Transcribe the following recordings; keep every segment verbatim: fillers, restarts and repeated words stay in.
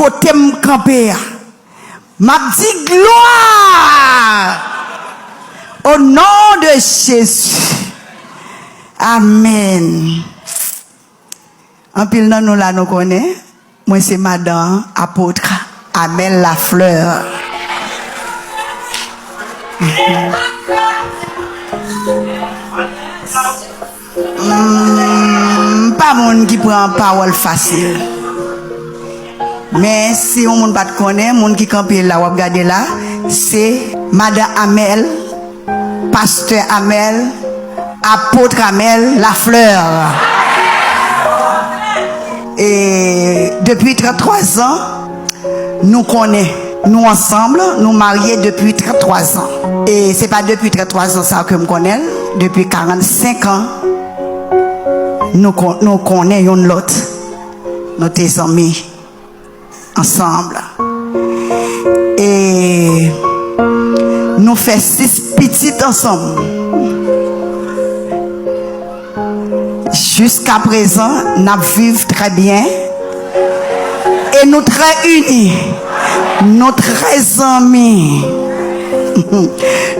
kote m kanpe a. M ap di glwa o non de Jezi. Amèn. Anpil nan nou la, nou konnen, mwen se madan apot Amel Lafleur. M pa moun ki pran pawòl fasil. Men si yon moun pa t konnen, moun ki kanpe la, w ap gade la, se madan Amel, pastè Amel, apot Amel Lafleur. E depi trant twa zan, nou konnen, nou ansanm, nou marye depi trant twa zan. E se pa depi trant twa zan sa ke m konnen l, depi karannsenk an, nou kon-, nou konnen youn lòt. Nou te zanmi ansanm. E nou fè sis pitit ansanm. Jiska prezan, n ap viv trè byen. E nou trè ini. Nou trè zanmi.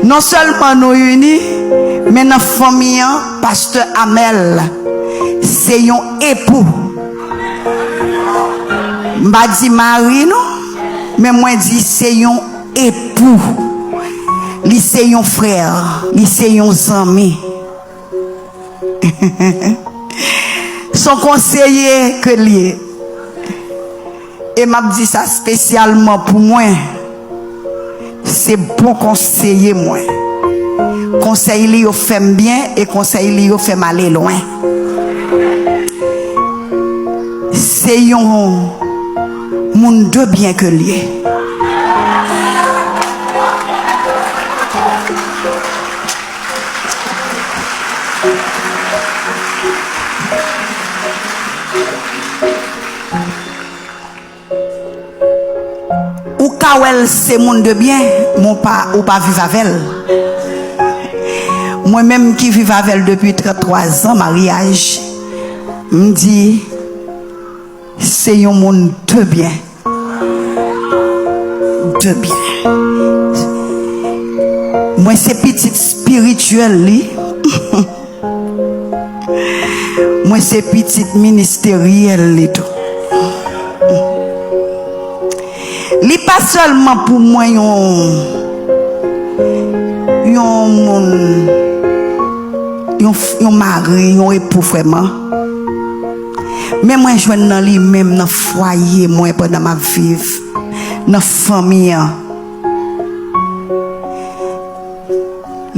Non sèlman nou ini, men nan fanmi an, pastè Amel se yon epou. M pa di mari non, men mwen di se yon epou. Li se yon frè, li se yon zanmi. Se yon konseye ke l ye. E m ap di sa espesyalman pou mwen. Se bon konseye mwen. Konsèy li yo fè m byen e konsèy li yo fè m ale lwen. Se yon moun de byen ke l ye. Ou ka wè l se moun de byen, men w pa, ou pa viv avè l. Mwen menm ki viv avè l depi trant twa zan maryaj, m di, se yon moun de byen. De byen. Mwen se pitit espirityèl li. Mwen se pitit ministeryèl li tou. Li pa sèlman pou mwen yon, yon moun, yon, yon mari, yon epou vrèman. Men mwen jwenn nan li menm, nan fwaye mwen pandan m ap viv, nan fanmi an.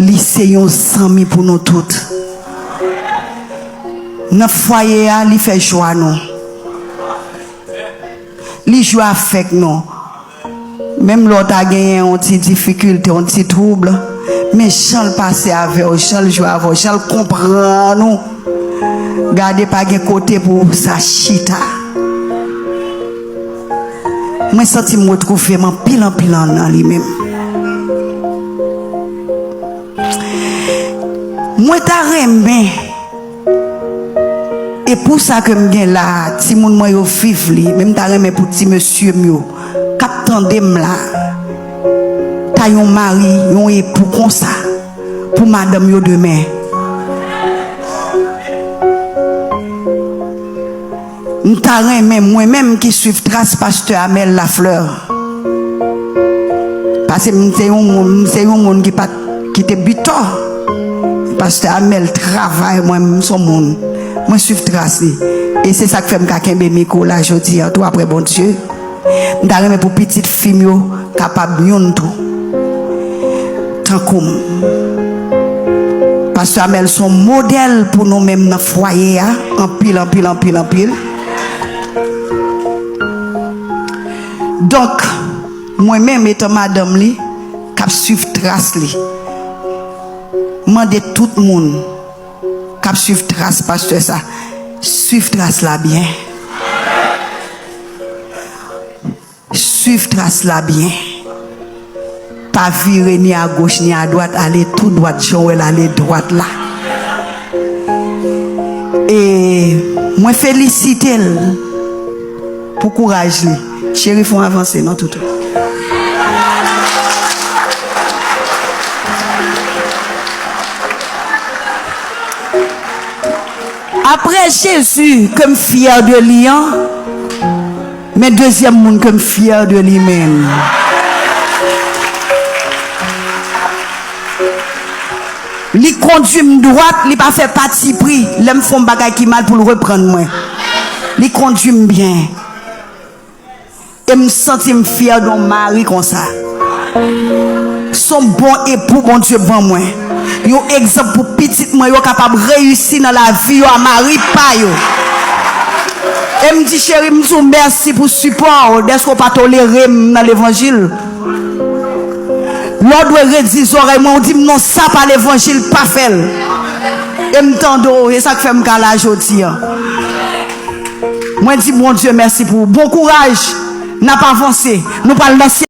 Li se yon zanmi pou nou tout. Nan fwaye a, li fè jwa nou. Li jwe avèk nou. Menm lè w ta genyen yon ti difikilte, yon ti twoub, men jan l pase avè w, jan l jwe avè w, jan l konprann ou. Gade, pa gen kote pou sa chita. Mwen santi m retwouve m anpil, anpil an, nan li menm. Mwen ta renmen, e pou sa ke m gen la, timoun mwen yo viv li, men m ta renmen pou ti mesye m yo k ap tande m la, ta yon mari, yon epou konsa pou madanm yo demen. M ta renmen, mwen menm ki swiv tras pastè Amel Lafleur, paske m se yon moun, m se yon moun ki pa t, ki te bitò. Pastè Amel travay, mwen, m se yon moun, mwen swiv tras li. E se sa k fè m ka kenbe mikwo la jodi a tou, apre Bondye. M ta renmen pou pitit fi m yo kapab youn tou, tankou m. Pastè Amel se yon modèl pou nou menm nan fwaye a, anpil, anpil, anpil, anpil. Donk, mwen menm, etan madanm li, k ap swiv tras li, mande tout moun k ap swiv tras pastè sa, swiv tras la byen. Swiv tras la byen. Pa vire ni agoch ni adwat, ale tou dwat jan w wè l ale dwat la. E mwen felisite l pou kouraj li. Cheri, fè w avanse non, toutou. Apre Jezi ke m fyè de li an, men dezyèm moun ke m fyè de li menm. Li kondui m dwat, li pa fè patipri lè m fè yon bagay ki mal pou l reprann mwen. Li kondui m byen. E m santi m fyè de yon mari konsa. Se yon bon epou Bondye ban mwen. Yon egzanp pou pitit mwen yo kapab reyisi nan lavi yo a mari pa yo. E m di, cheri, m di w mèsi pou sipò w, dèske w pa tolere m nan levanjil. Lè w dwe redi zòrèy mwen, w di m non, sa pa levanjil, pa fè l. E m tande w, e sa k fè m ka la jodi a. Mwen di Bondye mèsi pou ou. Bon kouraj, n ap avanse. Nou pral nan syèl.